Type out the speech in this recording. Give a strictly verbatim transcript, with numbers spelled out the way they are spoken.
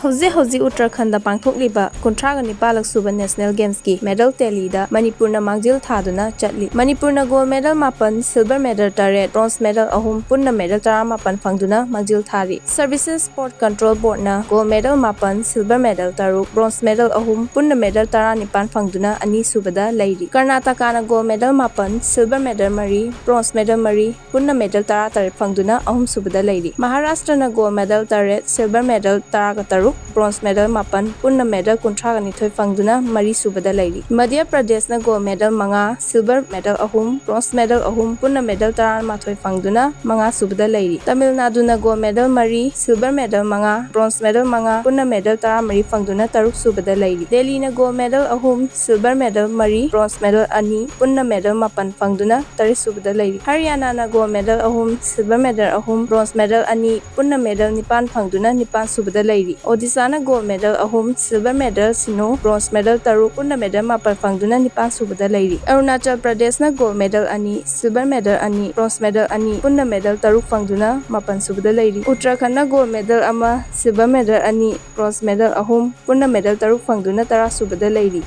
ꯍꯧꯖꯤꯛ ꯍꯧꯖꯤꯛ ꯎꯠꯇꯔꯥꯈꯟꯗ ꯄꯥꯡꯊꯣꯛꯂꯤꯕ ꯀꯨꯟꯊ꯭ꯔꯥꯒ ꯅꯤꯄꯥꯜꯂꯛ ꯁꯨꯕ ꯅꯦꯁꯅꯦꯜ ꯒꯦꯝꯁꯀꯤ ꯃꯦꯗꯜ ꯇꯦꯂꯤꯗ ꯃꯅꯤꯄꯨꯔꯅ ꯃꯥꯡꯖꯤꯜ ꯊꯥꯗꯨꯅ ꯆꯠꯂꯤ꯫ ꯃꯅꯤꯄꯨꯔꯅ ꯒꯣꯜ ꯃꯦꯗꯜ ꯃꯥꯄꯟ, ꯁꯤꯜꯚꯔ ꯃꯦꯗꯜ ꯇꯔꯦꯠ, ꯕ꯭ꯔꯣꯟꯖ ꯃꯦꯗꯜ ꯑꯍꯨꯝ, ꯄꯨꯟꯅ ꯃꯦꯗꯜ ꯇꯔꯥꯃꯥꯄꯟ ꯐꯪꯗꯨꯅ ꯃꯥꯡꯖꯤꯜ ꯊꯥꯔꯤ꯫ ꯁꯔꯚꯤꯁꯦꯁ ꯁ꯭ꯄꯣꯔꯠ ꯀꯟꯇ꯭ꯔꯣꯜ ꯕꯣꯔꯗꯅ ꯒꯣꯜ ꯃꯦꯗꯜ ꯃꯥꯄꯟ, ꯁꯤꯜꯚꯔ ꯃꯦꯗꯜ ꯇꯔꯨꯛ, ꯕ꯭ꯔꯣꯟꯖ ꯃꯦꯗꯜ ꯑꯍꯨꯝ, ꯄꯨꯟꯅ ꯃꯦꯗꯜ ꯇꯔꯥꯅꯤꯄꯥꯟ ꯐꯪꯗꯨꯅ ꯑꯅꯤꯁꯨꯕꯗ ꯂꯩꯔꯤ꯫ ꯀꯔꯅꯥꯇꯀꯥꯅ ꯒꯣꯜ ꯃꯦꯗꯜ ꯃꯥꯄꯟ, ꯁꯤꯜꯚꯔ ꯃꯦꯗꯜ ꯃꯔꯤ, ꯕ꯭ꯔꯣꯟꯖ ꯃꯦꯗꯜ ꯃꯔꯤ, ꯄꯨꯟꯅ ꯃꯦꯗꯜ ꯇꯔꯥꯇꯔꯦꯠ ꯐꯪꯗꯨꯅ ꯑꯍꯨꯝꯁꯨꯕꯗ ꯂꯩꯔꯤ꯫ ꯃꯍꯥꯔꯥꯁꯇ꯭ꯔꯅ ꯒꯣꯜ ꯃꯦꯗꯜ ꯇꯔꯦꯠ, ꯁꯤꯜꯚꯔ ꯃꯦꯗꯜ ꯇꯔꯥꯒ ꯇꯔꯨꯛ, ꯕ꯭ꯔꯣꯟꯖ ꯃꯦꯗꯜ ꯃꯥꯄꯟ, ꯄꯨꯟꯅ ꯃꯦꯗꯜ ꯀꯨꯟꯊ꯭ꯔꯥꯒ ꯅꯤꯊꯣꯏ ꯐꯪꯗꯨꯅ ꯃꯔꯤꯁꯨꯕꯗ ꯂꯩꯔꯤ꯫ ꯃꯙ꯭ꯌ ꯄ꯭ꯔꯗꯦꯁꯅ ꯒꯣꯜ ꯃꯦꯗꯜ ꯃꯉꯥ, ꯁꯤꯜꯚꯔ ꯃꯦꯗꯜ ꯑꯍꯨꯝ, ꯕ꯭ꯔꯣꯟꯖ ꯃꯦꯗꯜ ꯑꯍꯨꯝ, ꯄꯨꯟꯅ ꯃꯦꯗꯜ ꯇꯔꯥꯃꯥꯊꯣꯏ ꯐꯪꯗꯨꯅ ꯃꯉꯥꯁꯨꯕꯗ ꯂꯩꯔꯤ꯫ ꯇꯥꯃꯤꯜ ꯅꯥꯗꯨꯅ ꯒꯣꯜ ꯃꯦꯗꯜ ꯃꯔꯤ, ꯁꯤꯜꯚꯔ ꯃꯦꯗꯜ ꯃꯉꯥ, ꯕ꯭ꯔꯣꯟꯖ ꯃꯦꯗꯜ ꯃꯉꯥ, ꯄꯨꯟꯅ ꯃꯦꯗꯜ ꯇꯔꯥꯃꯔꯤ ꯐꯪꯗꯨꯅ ꯇꯔꯨꯛꯁꯨꯕꯗ ꯂꯩꯔꯤ꯫ ꯗꯦꯜꯂꯤꯅ ꯒꯣꯜ ꯃꯦꯗꯜ ꯑꯍꯨꯝ, ꯁꯤꯜꯚꯔ ꯃꯦꯗꯜ ꯃꯔꯤ, ꯕ꯭ꯔꯣꯟꯖ ꯃꯦꯗꯜ ꯑꯅꯤ, ꯄꯨꯟꯅ ꯃꯦꯗꯜ ꯃꯥꯄꯟ ꯐꯪꯗꯨꯅ ꯇꯔꯦꯠꯁꯨꯕꯗ ꯂꯩꯔꯤ꯫ ꯍꯔꯤꯌꯥꯅꯥꯅ ꯒꯣꯜ ꯃꯦꯗꯜ ꯑꯍꯨꯝ, ꯁꯤꯜꯚꯔ ꯃꯦꯗꯜ ꯑꯍꯨꯝ, ꯕ꯭ꯔꯣꯟꯖ ꯃꯦꯗꯜ ꯑꯅꯤ, ꯄꯨꯟꯅ ꯃꯦꯗꯜ ꯅꯤꯄꯥꯟ ꯐꯪꯗꯨꯅ ꯅꯤꯄꯥꯟꯁꯨꯕꯗ ꯂꯩꯔꯤ꯫ ꯑꯣꯗꯤꯁꯥꯅ ꯒꯣꯜ ꯃꯦꯗꯜ ꯑꯍꯨꯝ, ꯁꯤꯜꯚꯔ ꯃꯦꯗꯜ ꯁꯤꯅꯣ, ꯕ꯭ꯔꯣꯟꯖ ꯃꯦꯗꯜ ꯇꯔꯨꯛ, ꯄꯨꯟꯅ ꯃꯦꯗꯜ ꯃꯥꯄꯟ ꯐꯪꯗꯨꯅ ꯅꯤꯄꯥꯟꯁꯨꯕꯗ ꯂꯩꯔꯤ꯫ ꯑꯔꯨꯅꯥꯆꯜ ꯄ꯭ꯔꯗꯦꯁꯅ ꯒꯣꯜ ꯃꯦꯗꯜ ꯑꯅꯤ, ꯁꯤꯜꯚꯔ ꯃꯦꯗꯜ ꯑꯅꯤ, ꯕ꯭ꯔꯣꯟꯖ ꯃꯦꯗꯜ ꯑꯅꯤ, ꯄꯨꯟꯅ ꯃꯦꯗꯜ ꯇꯔꯨꯛ ꯐꯪꯗꯨꯅ ꯃꯥꯄꯟꯁꯨꯕꯗ ꯂꯩꯔꯤ꯫ ꯎꯠꯇꯔꯥꯈꯟꯗꯅ ꯒꯣꯜ ꯃꯦꯗꯜ ꯑꯃ, ꯁꯤꯜꯚꯔ ꯃꯦꯗꯜ ꯑꯅꯤ, ꯕ꯭ꯔꯣꯟꯖ ꯃꯦꯗꯜ ꯑꯍꯨꯝ, ꯄꯨꯟꯅ ꯃꯦꯗꯜ ꯇꯔꯨꯛ ꯐꯪꯗꯨꯅ ꯇꯔꯥꯁꯨꯕꯗ ꯂꯩꯔꯤ꯫